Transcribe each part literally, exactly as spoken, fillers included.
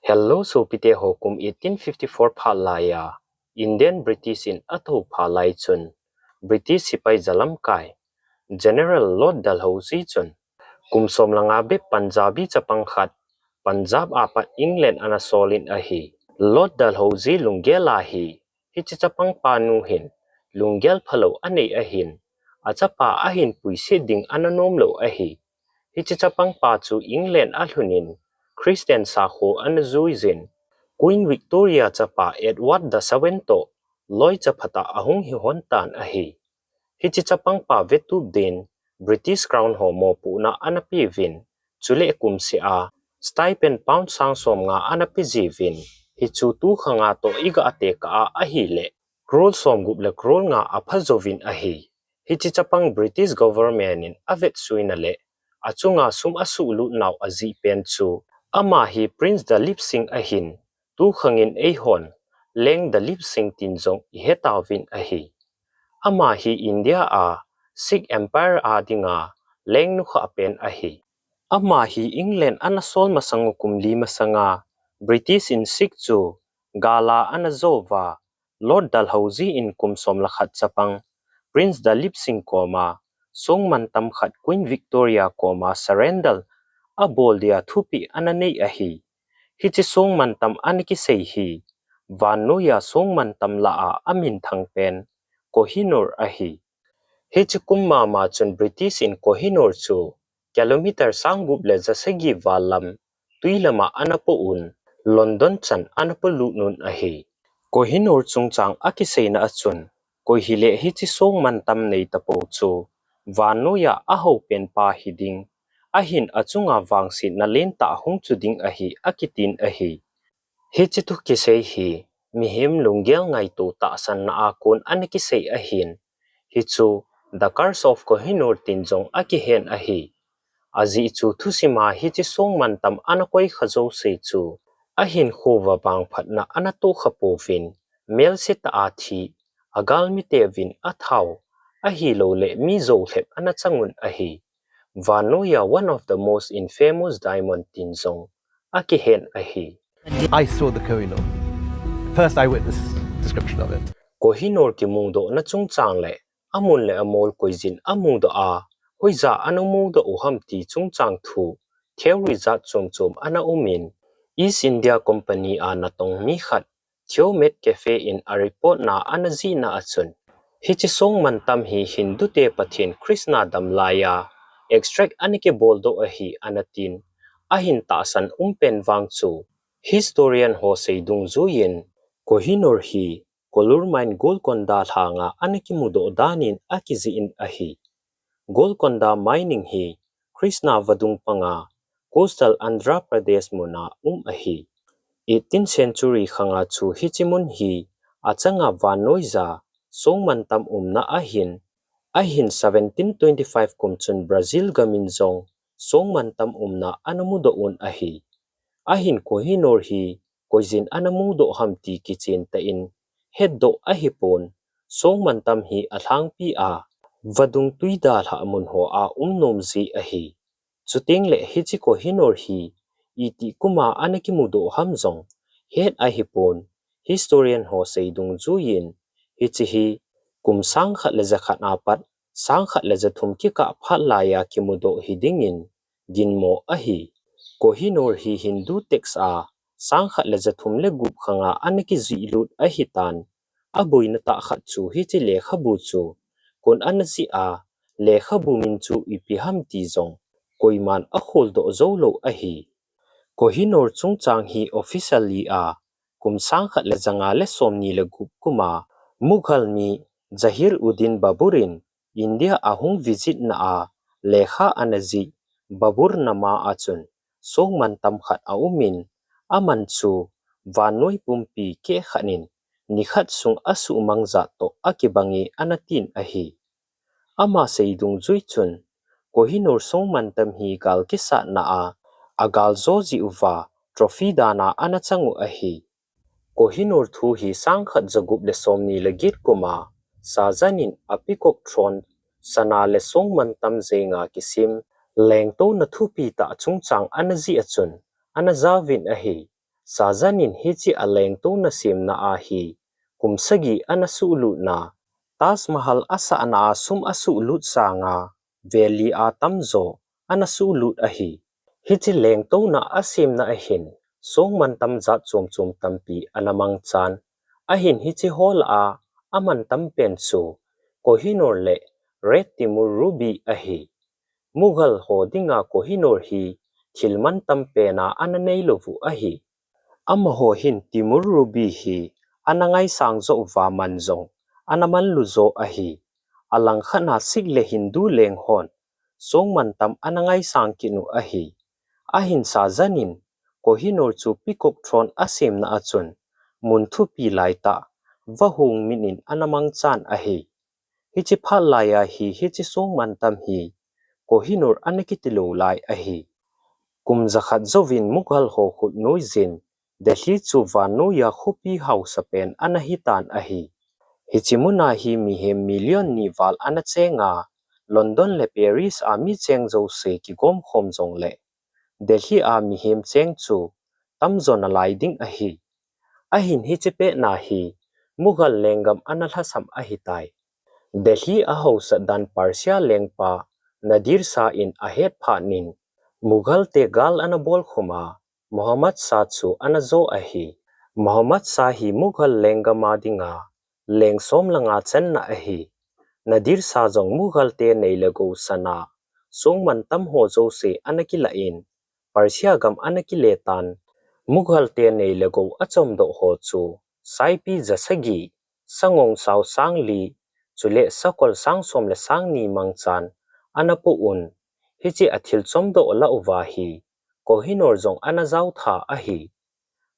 Hello sopite ho, kum eighteen fifty-four phat laiya Indian British in athou phat lai chun British sipai jalamkai General Lord Dalhousie chun kum som le nga bep Punjabi chapang khat Punjab a pat England ana sol in ahi. Lord Dalhousie lunggel a hi hiche chapang pa nu hin lunggel phalou anei ahin, achapa ahin puiset ding ana nom lou ahi. Hiche chapang pa chu England alhun in Christian sakho ana jui jin, Queen Victoria chapa Edward the Seventh toh loicha phatah ahung hi hon tan ahi. Hiche chapang pa vetup din British Crown ho mopohna ana peuvin, chule kum seh a stipend pound sang som nga ana pe jiuvin, hichu tukhang a toh iga tekah a ahile crore som gup le crore nga apha jouvin ahi. Hiche chapang British government in avetsuina le achunga sum asuhlut nau ajeh pen chu ama hi Prince Dalip Singh ahin, tukhang in eihon Leng Dalip Singh tin jong ihe tauvin ahi. Ama hi India a Sikh Empire a dinga leng nukhah pen ahi. Ama hi England ana sol masang u kum li masanga British in Sikh chu gal a ana jouva, Lord Dalhousie in kum som le khat chapang Prince Dalip Singh koma song mantam khat Queen Victoria koma surrender abol dia thupeh ana nei ahi. Hiche song mantam ana kisei hi vannoiya song mantam lah a aminthang pen Kohinoor ahi. Hiche kum mama chun British in Kohinoor chu kilometer sang gup le ja sagi val lam twi lama ana poh un, London chan ana polut un ahi. Kohinoor chungchang akiseina achun, koi hile hiche song mantam nei tapou chu vannoiya ahou pen pa hiding, ahin achunga vangsetna lentah hung chu ding ahi akitin ahi. Hiche thu kisei hi mihem lunggel ngaito tahsanna a kon ana kisei ahin, hichu The Curse of Kohinoor tin jong akihen ahi. Ajeh chu thusim a hiche song mantam ana koi kha jouse chu ahinkho uva vangphatna ana toh kha pouvin, melse tah a thi, agalmi teuvin athau, ahilouleh mi jou lhep ana chang un ahi. Vannoiya one of the most infamous diamond tin jong akihen ahi. I saw the Kohinoor. First eyewitness description of it. Kohinoor kimudohna chungchang le amun le amol koijin amudoh a, hoija ana mudoh u ham ti chungchang thu theory jat chom chom ana um in, East India Company a natong mi khat Theo Metcalfe in a report na ana jihna achun, hiche song mantam hi Hindu te Pathen Krishna dam laiya extract ana kibol doh ahi ana tin, ahin tahsan um pen vang chu historian ho sei dungjuiyin, Kohinoor hi Kollur Mine Golconda lhanga ana kimudoh danin akijih in ahi. Golconda Mining hi Krishna vadung panga coastal Andhra Pradesh muna um ahi. Eighteenth century khanga chu hiche mun hi achanga vannoija song mantam umna ahin, ahin seventeen twenty-five kum chun Brazil gamin jong song mantam umna ana mudoh un ahi. Ahin Kohinoor hi koijin ana mudoh ham ti kichen tah in hetdoh ahipon, song mantam hi alhangpi a vadung twi dalhah mun hoa um nom jeh ahi. Chuteng le hiche Kohinoor hi itih kuma ana kimudoh ham jong het ahipon, historian ho sei dungjuiyin, hiche hi kum sang khat le ja khat a pat sang khat le ja thum kikah phat laiya kimudoh hidingin ginmo ahi. Kohinoor hi Hindu text a sang khat le ja thum le gup khanga ana kijih lut ahitan, aboina tah khat chu hiche lekhabu chu koin ana jih a, lekhabu min chu ipi ham ti jong koiman akholdoh jou lou ahi. Kohinoor chungchang hi officially a kum sang khat le ja nga le somni le gup kuma Mughal mi Zahiruddin Babur in India ahung visit na a lekha ana jih Baburnama achun song mantam khat aumin, aman chu vannoi pumpi kehkhat in nikhat sung asuhmang jat toh akibange ana tin ahi. Ama sei dungjui chun, Kohinoor song mantam hi gal kisatna a, agal jo jeh uva trophy dan a ana chang u ahi. Kohinoor thu hi sang khat ja gup le somni le get kum a, Shah Jahan in a peacock throne, sana le song mantam jenga kisem, lengtouna thupi tah chungchang ana jih achun, ana jaovin ahi. Shah Jahan in hiche a lengtouna semna a hi kum sagi ana suhlutna, Taj Mahal asahna a sum asuhlut sanga veli a tamjo ana suhlut ahi. Hiche lengtouna asemna ahin songmantam jat chom chom tampi ana mangchan. Ahin hiche ho lah a amantam pen chu Kohinoor le Red Timur Ruby ahi. Mughal ho dinga Kohinoor hi thil mantam pena ana neilou u ahi. Amaho hin Timur Ruby hi ana ngaisang jo uva man jong ana manlu jo ahi. Alangkhat a Sikh le Hindu leng hon songmantam ana ngaisang kit u ahi. Ahin Shah Jahan in Kohinoor chu Peacock Throne asemna a chun mun thupi laitah vahung mit in ana mangchan ahi. Hiche phat laiya hi hiche songmantam hi Kohinoor ana kiti lou lai ahi. Kum jakhat jouvin Mughal ho khut noiyin Delhi chu vannoiya khopi hausa pen ana hitan ahi. Hiche muna hi mihem million ni val ana chenga, London le Paris a mi cheng jouse kigom khom jongle Delhi a mihem cheng chu tamjo nalai ding ahi. Ahin hiche petna hi Mughal lenggam ana lhasam ahitai. Delhi a hausat dan Persia lengpa Nadir Shah in ahet phat in Mughal te gal ana bolkhum a, Muhammad Shah chu ana jo ahi. Muhammad Shah hi Mughal lenggam a dinga leng som langa channa ahi. Nadir Shah jong Mughal te nei le gou sana songmantam ho jouse ana kilah in Persia gam ana kile tan. Mughal te nei le gou achomdoh ho chu saipi jasagi, sangong sao sang li, chule sakol sang som le sang ni mangchan ana poh un. Hiche a thil chomdoh lah uva hi Kohinoor jong ana jao tha ahi.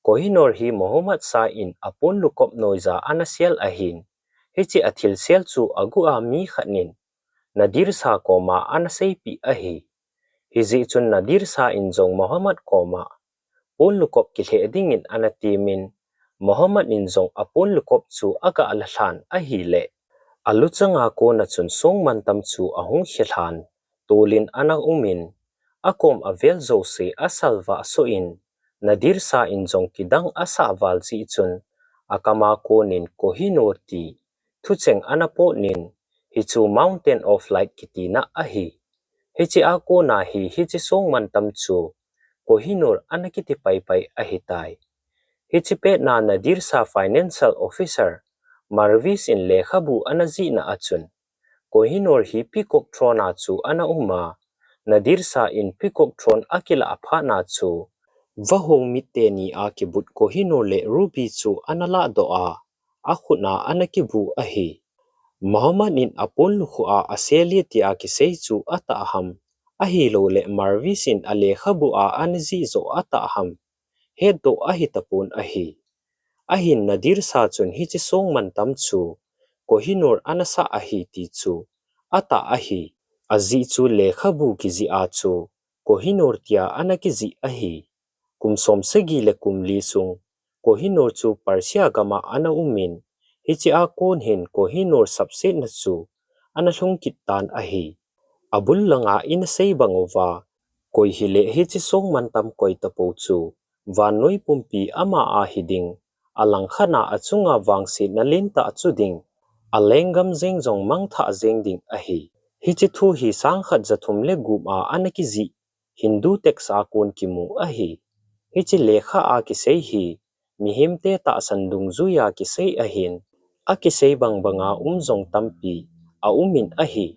Kohinoor hi Muhammad Shah in aponlukop noija ana sel ahin, hiche a thilsel chu aguh a mi khat in Nadir Shah koma ana seipeh ahi. Hijeh chun Nadir Shah in jong Muhammad koma ponlukop kilheh dingin ana temin, Muhammad in jong aponlukop chu aga la lhan ahile, aluchanga kona chun songmantam chu ahung khe lhan, tolin ana umin, akom avel jouse asalvah soh in, Nadir Shah in jong kidang asah val jeh chun, akama konin Kohinoor ti thucheng ana potnin, hichu Mountain of Light kitina ahi. Hiche a kona hi hiche songmantam chu Kohinoor ana kiti paipai ahitai. Hiche petna Nadir Shah financial officer Marvis in lekhabu ana jihna a chun, Kohinoor hi Peacock Throne a chu ana um a, Nadir Shah in Peacock Throne akilah phat na chu, vahung mit teni a kibut Kohinoor le Ruby chu ana lahdoh a, akhut a ana kibu ahi. Muhammad in aponlukop a asel e tia kisei chu atah ham, ahilouleh Marvis in alekhabu a ana jih joh atah ham, hetdoh ahi tapon ahi. Ahin Nadir Shah chun hiche songmantam chu Kohinoor ana sah ahi ti chu atah ahi. Ajeh chu lekhabu kijih a chu Kohinoor tia ana kijih ahi. Kum som sagi le kum li sung Kohinoor chu Persia gam a ana umin, hiche a kon hin Kohinoor sapsetna chu ana lhung kit tan ahi. Abul langa ina sei bang uva, koi hile hiche songmantam koi tapou chu vannoi pumpi ama a hiding, alangkhat a achunga vangsetna lentah chu ding, alenggam jeng jong mangthah jeng ding ahi. Hiche thu hi sangkhat jathum le gup a ana kijih Hindu text a kon kimu ahi. Hiche lekha a kisei hi mihemte tahsan dungjuia kisei ahin, akisei bang banga um jong tampi aumin ahi.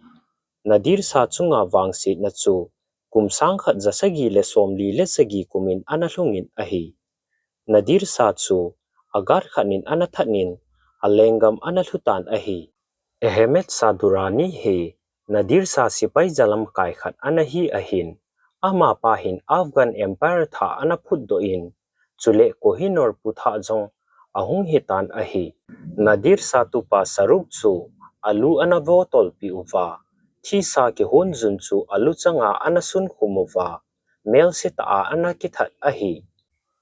Nadir Shah chunga vangsetna chu kum sangkhat jasagi le somli le sagi kumin ana lhungin ahi. Nadir Shah chu aguard khat in ana thatin, alenggam ana lhutan ahi. Ahmed Shah Durrani hi Nadir Shah sepai jalamkai khat ana hi ahin, amapa hin Afghan Empire thah ana phutdoh in, chule Kohinoor puthah jong ahung hitan ahi. Nadir Shah tupa Shahrukh chu alu ana votolpi uva, thisa kihon jun chu aluchanga ana sunkhum uva, melse tah a ana kithat ahi.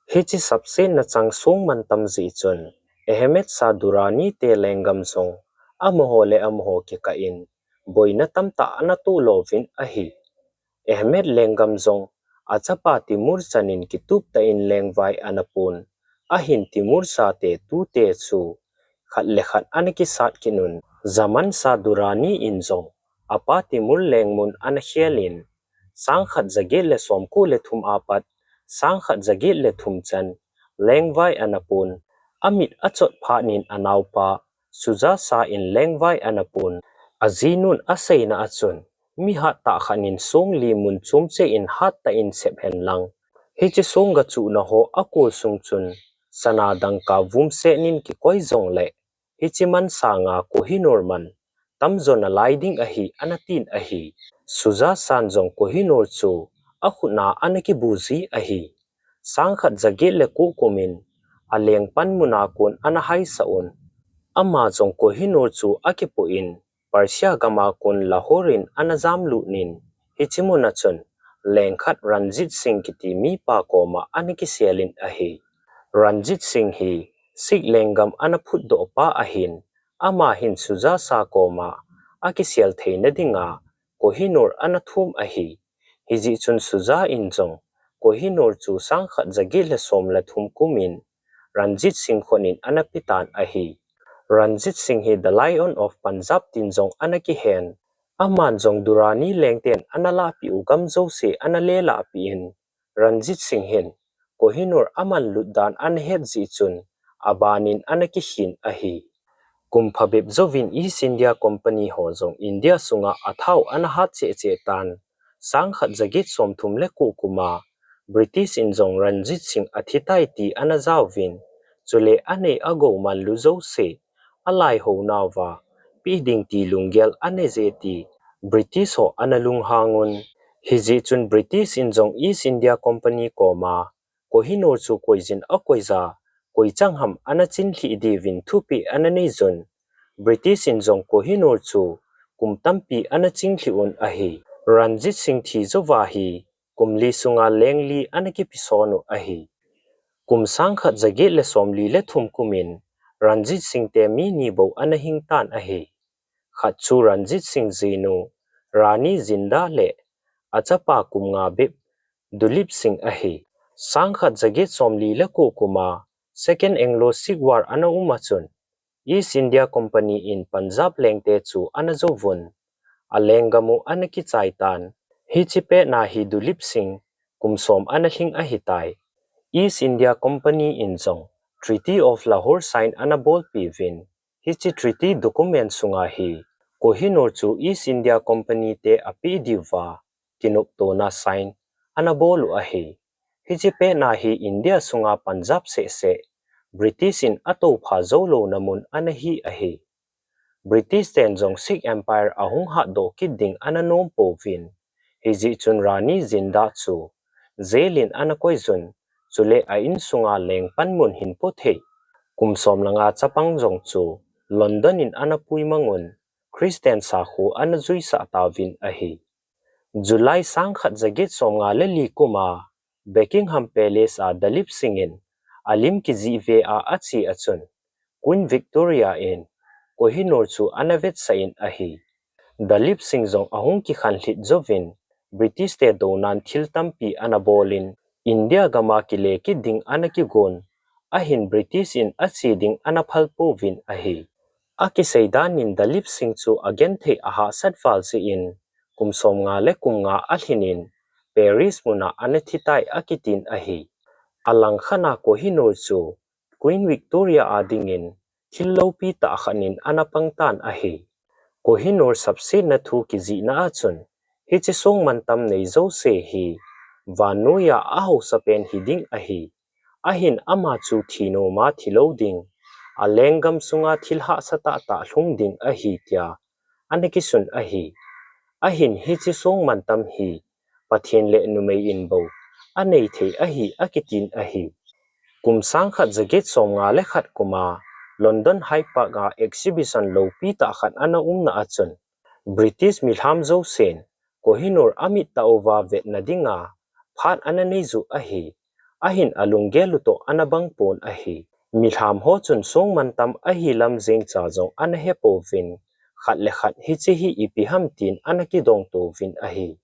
Hiche sapsetna chang songmantam jeh chun, Ahmed Shah Durrani te lenggam jong, amaho le amaho kikah in, boina tamtah ana toh louvin ahi. Ahmed lenggam jong, achapa Timur chanin kitup tah in lengvai ana pon. Ahin Timur sate tute chu khat le khat ana kisat kit un. Zaman sa Durrani in jong apa Timur lengmun ana khel in, sangkhat jaget le somko le thum apat sangkhat jaget le thum chan lengvai ana pon. Amit achot phat in anaopa Shuja Shah in lengvai ana pon. Ajinun aseina achun, mi hattah khat in songli mun chom cheh in hattah in sep hen lang, hiche song gachuhna ho akol sung chun sana dangka vum seh in kikoi jongle, hiche man sanga Kohinoor man tamjo nalai ding ahi, ana tin ahi. Shuja Shah in jong Kohinoor chu akhutna ana kibu ji ahi. Sangkhat jaget le ko kum in aleng pan muna kon ana haisah un. Ama jong Kohinoor chu akipoh in Persia gama kon Lahore in ana jamlut in, hiche muna chun lengkhat Ranjit Singh kiti mipa koma ana kisel in ahi. Ranjit Singh hi Sikh lenggam ana phutdoh pa ahin, ama hin Shuja Shah koma akisel theina dinga Kohinoor ana thum ahi. Hijeh chun Shuja in jong Kohinoor chu sangkhat jaget le som le thum kum in Ranjit Singh khut in ana petan ahi. Ranjit Singh hi The Lion of Punjab tin jong ana kihen. Aman jong Durrani lengten ana lahpeh u gam jouse ana lelahpeh in, Ranjit Singh hin Kohinoor amanlut dan ana het jeh chun aban in ana kikhin ahi. Kum phabep jouvin East India Company ho jong India sunga athao ana hat cheh cheh tan. Sangkhat jaget somthum le ko kuma British in jong Ranjit Singh athi tai ti ana jauvin, chule anei agou manlu jouse alai hou nauva peh ding ti lunggel anei je ti British ho ana lunghang un. Hijeh chun British in jong East India Company koma Kohinoor chu koijin akoija, koi chang ham ana chinlhih diuvin thupeh ana nei jun. British in jong Kohinoor chu kum tampi ana chinglhih un ahi. Ranjit Singh thi jouva hi kum li sunga leng li ana kipeson u ahi. Kum sangkhat jaget le somli le thum kum in Ranjit Singh te mi ni bou ana hing tan ahi. Khat chu Ranjit Singh jinu Rani Jinda le achapa kum nga bep Duleep Singh ahi. Sangkhat jaget somli le ko kuma Second Anglo-Sikh War ana um achun East India Company in Punjab lengte chu ana jouvun, alenggam u ana kichai tan. Hiche petna hi Duleep Singh kum som ana lhing ahitai. East India Company in jong Treaty of Lahore sign ana bolpeh uvin, hiche treaty document sunga hi Kohinoor chu East India Company te apeh diuva kinoptona sign ana bol u ahi. Hiche petna hi India sunga Punjab seh seh British in atoupha jou louna mun ana hi ahi. British ten jong Sikh Empire ahung hatdoh kit ding ana nom pouvin, hijeh chun Rani Jinda chu jail in ana koi jun, chule a insunga leng panmun hin po thei. Kum som le nga chapang jong chu London in ana puimang un, Christian sakho ana juisah tauvin ahi. July sangkhat jaget somnga le li kuma Buckingham Palace a Duleep Singh in alim kijih ve a ache achun, Queen Victoria in Kohinoor chu ana vetsah in ahi. Duleep Singh jong ahung kikhanlhit jouvin, British te dounan thil tampi ana bolin, India gama kile kit ding ana kigon, ahin British in ache ding ana phal pouvin ahi. Akisei danin Duleep Singh chu agenthei ahahsat val jeh in, kum somnga le kum nga alhin in, Paris muna ana thitai akitin ahi. Alangkhat a Kohinoor chu Queen Victoria a dingin thil loupi tah khat in ana pang tan ahi. Kohinoor sapsetna thu kijihna achun, hiche song mantam nei jouse hi vannoiya ahaosapen hiding ahi. Ahin ama chu thi noma thilou ding, alenggam sunga thil hahsa tahtah lhung ding ahi tia ana kisun ahi. Ahin hiche song mantam hi Pathen le numei in bou anei thei ahi akitin ahi. Kum sangkhat jaget somnga le khat kuma London Hyde Park a exhibition loupi tah khat ana umna achun, British milham jousen Kohinoor amit tah uva vetna dinga phat ana neiju ahi. Ahin alunggel u toh ana bangpon ahi. Milham ho chun song mantam ahi lam jengcha jong ana hepouvin, khat le khat hiche hi ipi ham tin ana kidongtouvin ahi.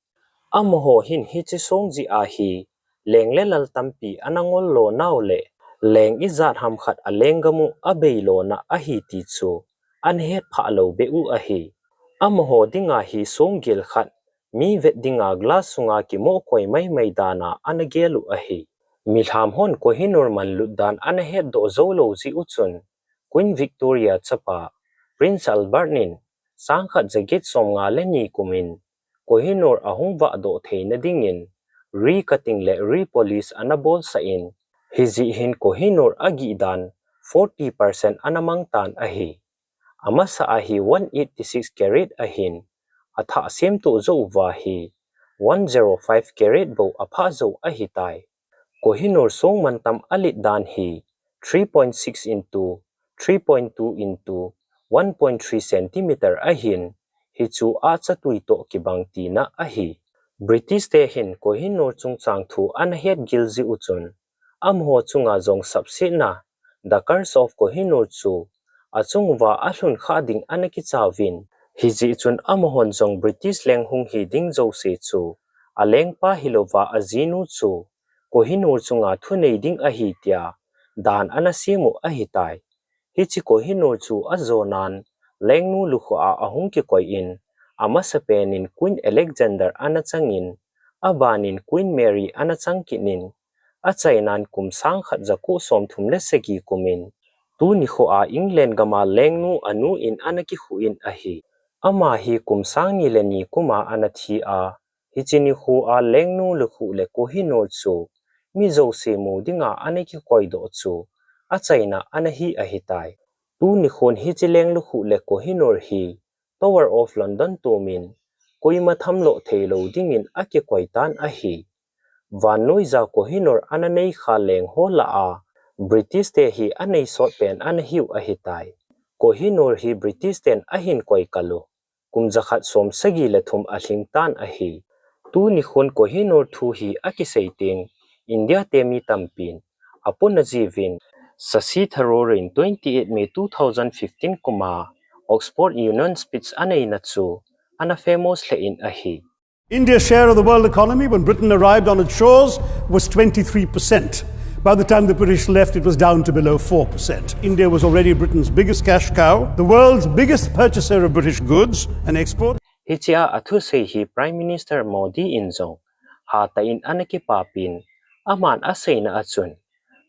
Amaho hin hiche song jeh a hi leng le lal tampi ana ngol lo nau le leng ijat ham khat a lenggam u abei lona ahi ti chu ana het phah lo beh u ahi. Amaho dinga hi song gel khat mi vet dinga glass sunga kimoh koi maimai dan a ana gel u ahi. Milham hon Kohinoor manlut dan ana het doh jou lo jeh u chun Queen Victoria chapa Prince Albert nin sang khat ja get som nga le ni kum in Kohinoor ahung vah doh theina dingin re-cutting le re-polish ana bolsah in, hijeh hin Kohinoor agih dan forty percent ana mang tan ahi. Amasa a hi one eighty six carat ahin, athah semtup jou uva hi one zero five carat bou aphah jou ahitai. Kohinoor song mantam alet dan hi three point six into three point two into one point three centimeter ahin, hichu ahcha tui toh kibang tina ahi. British te hin Kohinoor chungchang thu ana het gil jeh u chun, amaho chunga jong sapsetna, The Curse of Kohinoor chu achung uva alhun kha ding ana kicha uvin. Hijeh chun amahon jong British leng hung hi ding jouse chu alengpa hilouva ajinu chu Kohinoor chunga thunei ding ahi tia dan ana sem u ahitai. Hiche Kohinoor chu ajonan lengnu lukhuh a ahung kikoi in, amasapen in Queen Alexander ana chang in, aban in Queen Mary ana chang kit in, achainan kum sang khat ja ko som thum le sagi kum in, tuni kho a England gam a lengnu anu in ana kikhuh in ahi. Ama hi kum sang ni le ni kum a ana thi a, hiche nikho a lengnu lukhuh le Kohinoor chu mi jouse mu dinga ana kikoi doh chu achaina ana hi ahitai. Tuni khon hiche leng lukhuh le Kohinoor hi Tower of London tumin koima tham lo thei lo dingin akikoi tan ahi. Vannoija Kohinoor ana nei kha leng ho lah a British te hi anei sot pen ana hiu ahitai. Kohinoor hi British ten ahin koi kal u kum jakhat som sagi le thum alhing tan ahi. Tuni khon Kohinoor thu hi akisei teng, India te mi tampin apuna jiuvin, Shashi Tharoor in twenty eight May two thousand fifteen kum a Oxford Union Speech aneina chu ana famous lheh in ahi. India's share of the world economy when Britain arrived on its shores was twenty-three percent. By the time the British left, it was down to below four percent. India was already Britain's biggest cash cow, the world's biggest purchaser of British goods and exports. Hichea athusei hi Prime Minister Modi in jong hatah in ana kipapin, aman aseina a chun,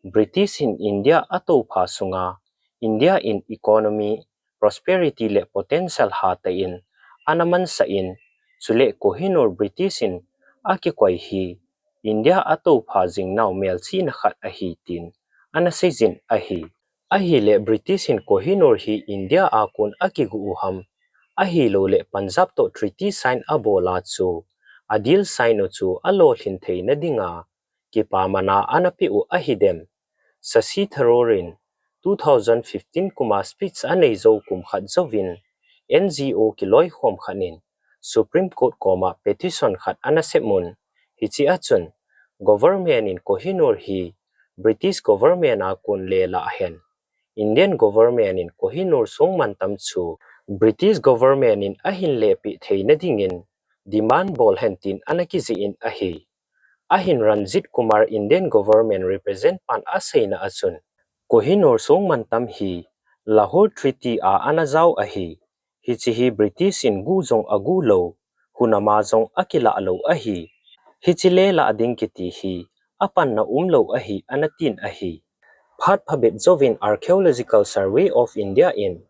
British in India atoupha sunga India in economy, prosperity le potential hatah in ana mansah in, chule Kohinoor British in akikoi hi India atoupha jingnau melchihna khat ahi tin ana seijin ahi. Ahile British in Kohinoor hi India a kon akigu u ham, ahilouleh Punjab toh treaty sign abol a chu, a deal sign u chu alolhin theina dinga kipamana ana peh u ahidem. Shashi Tharoor in two thousand fifteen kum a speech anei jou kum khat jouvin N G O kiloikhom khat in Supreme Court koma petition khat ana sem un, hichea chun government in Kohinoor hi British government a kon lelah hen, Indian government in Kohinoor song mantam chu British government in ahin lepeh theina dingin demand bol hen tin ana kijih in ahi. Ahin Ranjit Kumar Indian government represent pan aseina a chun, Kohinoor song mantam hi Lahore Treaty a ana jao ahi. Hiche hi British in gu jong agu lou, hunam a jong akilah lou ahi. Hiche lelah ding kiti hi apanna umlou ahi ana tin ahi. Phat phabep jouvin Archaeological Survey of India in,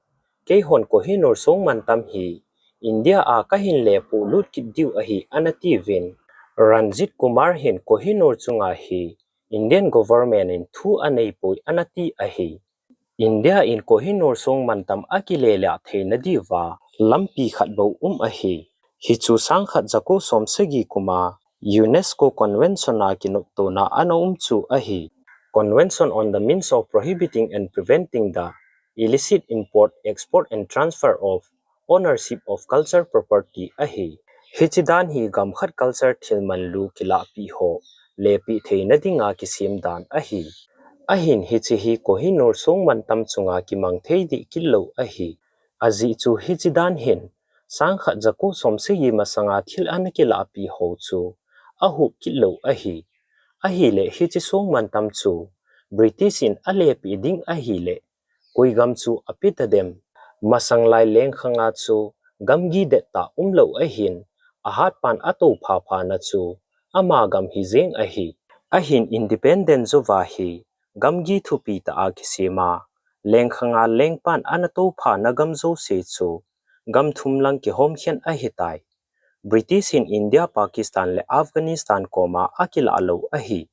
keihon Kohinoor song mantam hi India a kahin lepolut kit diu ahi ana tiuvin, Ranjit Kumar hin Kohinoor chunga hi Indian government in thu aneipoi ana ti ahi. India in Kohinoor song mantam akileleh theina diuva lampi khat bou um ahi. Hichu sangkhat jako som sagi kuma UNESCO Convention a kinoptona ana um chu ahi. Convention on the Means of Prohibiting and Preventing the Illicit Import, Export and Transfer of Ownership of Culture Property ahi. Hiche dan hi gamkhat culture thil manlu kilahpeh ho lepeh theina dinga kisem dan ahi. Ahin hiche hi Kohinoor song mantam chunga kimang thei deh kit lou ahi. Ajeh chu hiche dan hin Sangkhat jako somsagi masanga thil ana kilahpi ho chu ahup kit lou ahi. Ahileh hiche song mantam chu British in alepeh ding ahileh koi gam chu ape tadem? Masang lai lengkhanga chu gamgi dettah umlou ahin, ahatpan atou phapha na chu ama gam hijeng ahi. Ahin independent jouva hi gamgi thupi tah a kisema lengkhanga lengpan ana toupha na gam jouse chu gam thum lang kihomkhen ahitai. British in India, Pakistan le Afghanistan koma akilah lou ahi.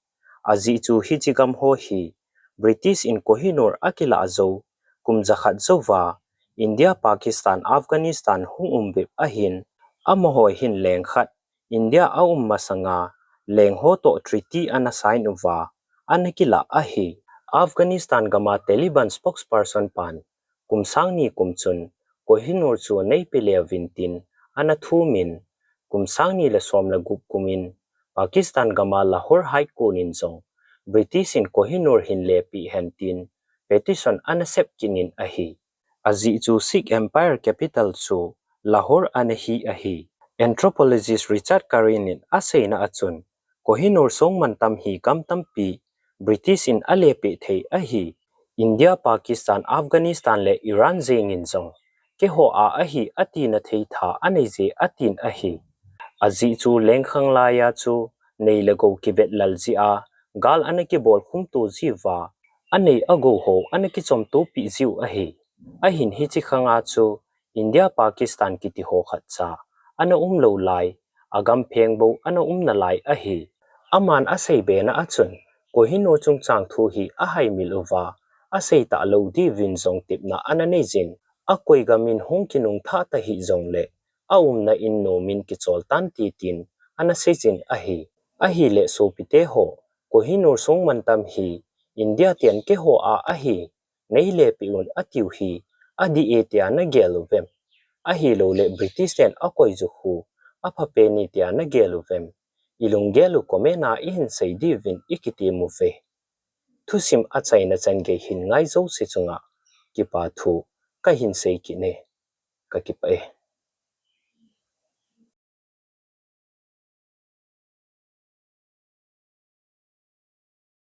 Ajeh chu hiche gam ho hi British in Kohinoor akilah jou kum jakhat jouva India, Pakistan, Afghanistan hung um bep ahin, amaho hin lengkhat India aum masanga lengho toh treaty ana sign uva ana kilah ahi. Afghanistan gama Taliban spokesperson pan kum sangni kum chun Kohinoor chu neipe leuvin tin ana thumin, kum sangni le som le gup kumin Pakistan gama Lahore High Court in jong British in Kohinoor hin lepeh hen tin petition ana sep kit in ahi. Ajeh chu Sikh Empire capital chu Lahore ana hi ahi. Anthropologist Richard Karin in aseina a chun Kohinoor song mantam hi gam tampi British in alepeh thei ahi. India, Pakistan, Afghanistan le Iran jeng in jong keiho a ahi atina thei tha anei je atin ahi. Ajeh chu lengkhang laiya chu nei le gou kivet lal jeh a gal ana kibol khum to jiuva anei agou ho ana kichom to pi jiu ahi. Ahin hiche khanga chu India, Pakistan kiti ho khatcha ana um lou lai, agam pheng bou ana um nalai ahi. Aman asei bena a chun Kohinoor chungchang thu hi ahaimil uva, asei talou diuvin jong tepna ana nei jin, akoi gam in hung kinung tha tahih jongleh aumna in nomin kichol tan ti tin ana sei jin ahi. Ahileh sopite ho, Kohinoor song mantam hi India ten keiho a ahi, nei lepeh un atiu hi adih e tia nagel uvem? Ahilouleh British ten akoi jou khu aphapen e tia nagel uvem? Ilunggel u comment a ihin sei diuvin ikitem uve. Thusim achaina chan gei hin ngai jouse chunga kipa thu kahin sei kit e. Kakipah e.